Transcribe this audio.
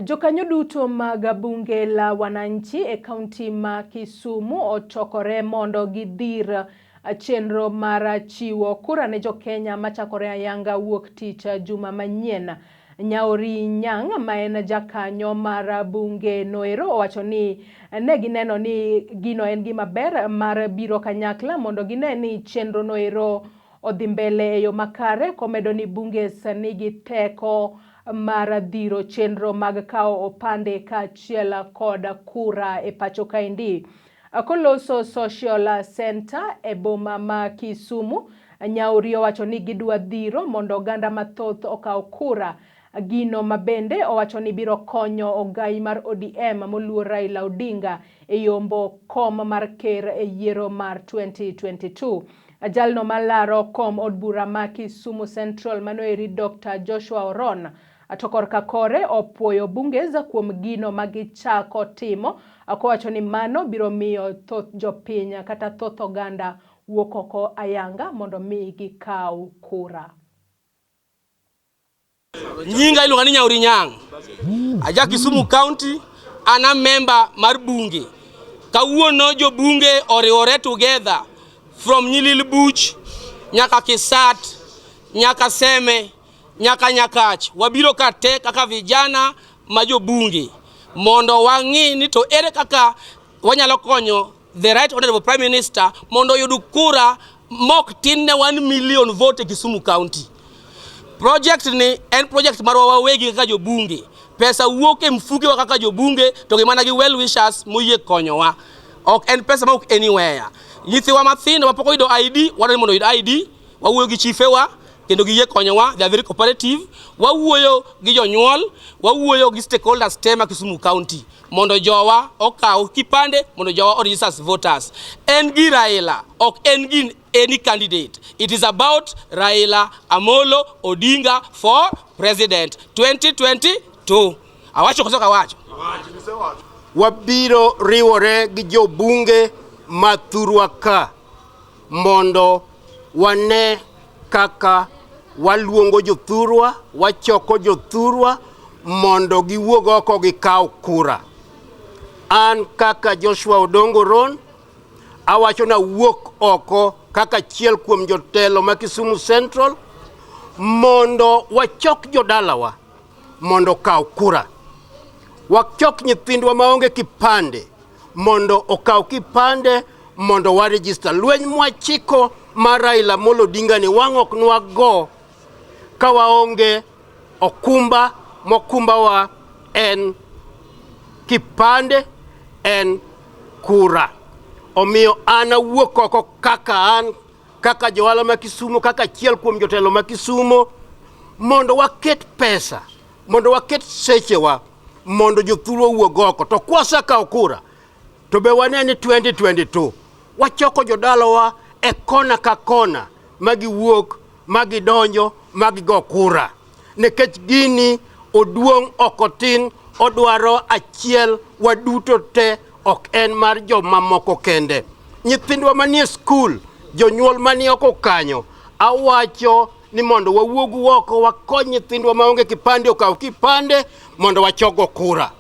Jokanyo duto mag bunge la wananchi e kaunti ma Kisumu ochokore mondo gidhir chenro mar chiwo kura ne jokenya machakore ayanga wuok tich juma manyien. Nyaori Nyang' ma en jakanyo mar bunge noero owacho ni ne gineno ni gino en gima ber mar biro kanyakla mondo gine ni chenro noero odhi mbele e yo makare komedo ni bunges nigi teko mar dhiro chenro mag kawo opande kaachiel kod kura e pacho kaendi. Koloso Social Center e boma ma Kisumu, Nyauri owacho ni gidwa dhiro mondo oganda mathoth okaw kura. Gino ma bende owacho ni biro konyo ogai mar ODM moluor Raila Odinga e yombo kom mar ker e yiero mar 2022. Jalno malaro kom od bura ma Kisumu Central manoeri Dr. Joshua Oron to korka kore opuoyo bunges kuom gino ma gichako timo kowacho ni mano biro miyo thoth jopiny kata thoth oganda wuok oko ayanga mondo mi gikaw kura. Nyinga iluonga ni Nyauri Nyang'. Aja Kisumu County, an a member mar bunge. Kawuono jobunge oriwore together from Nyilil Buch nyaka Kisat nyaka Seme nyaka Nyakach. Wabiro ka te kaka vijana ma jobunge mondo wang'i ni to ere kaka wanyalo konyo the right honorable prime minister mondo oyud kura mok tin ne 1 million vote e Kisumu County. Project ni en project marwa wawegi kaka jobunge. Pesa wuok e mfukewa kaka jobunge to gi mana gi well wishers moyie konyowa. Ok en pesa mawuok anywhere. Nyithiwa mathindo mapok oyudo ID, wadwaro ni mondo oyud ID, wawuoyo gi chifewa kendo giyie konyowa, they are very cooperative. Wawuoyo gi jonyuol, wawuoyo gi stakeholders te ma Kisumu County mondo jowa okaw kipande mondo jowa o register as voters. En gi Raila, ok en gi any candidate. It is about Raila Amolo Odinga for president 2022. Awacho koso ok awacho? Wabiro riwore gi jobunge ma thurwa ka mondo wane kaka waluongo jothurwa, wachoko jothurwa mondo giwuog oko gikaw kura. An kaka Joshua Odongo Ron, awacho nawuok oko kaka achiel kuom jotelo ma Kisumu Central mondo wachok jodalawa mondo okaw kura. Wachok nyithindwa maonge kipande mondo okaw kipande mondo wa register. Lweny mwachiko mar Raila Amolo Odinga ni wang' ok nwago ka waonge okumba mokumbawa en kipande en kura. Omiyo an awuok oko kaka an kaka johala ma Kisumo kaka achiel kuom jotelo ma Kisumo mondo waket pesa mondo waket sechewa mondo jothurwa owuog oko to kwasekawo kura to be wane ni 2022 wachoko jodalawa e kona ka kona ma giwuok ma gidonjo ma gigo kura nikech gini oduong' ok otin odwaro achiel waduto te ok en mar jomamoko kende nyithindwa manie skul jonyuol manie oko kanyo awacho ni mondo wawuog oko wakony nyithindwa maonge kipande okaw kipande mondo wachogo kura.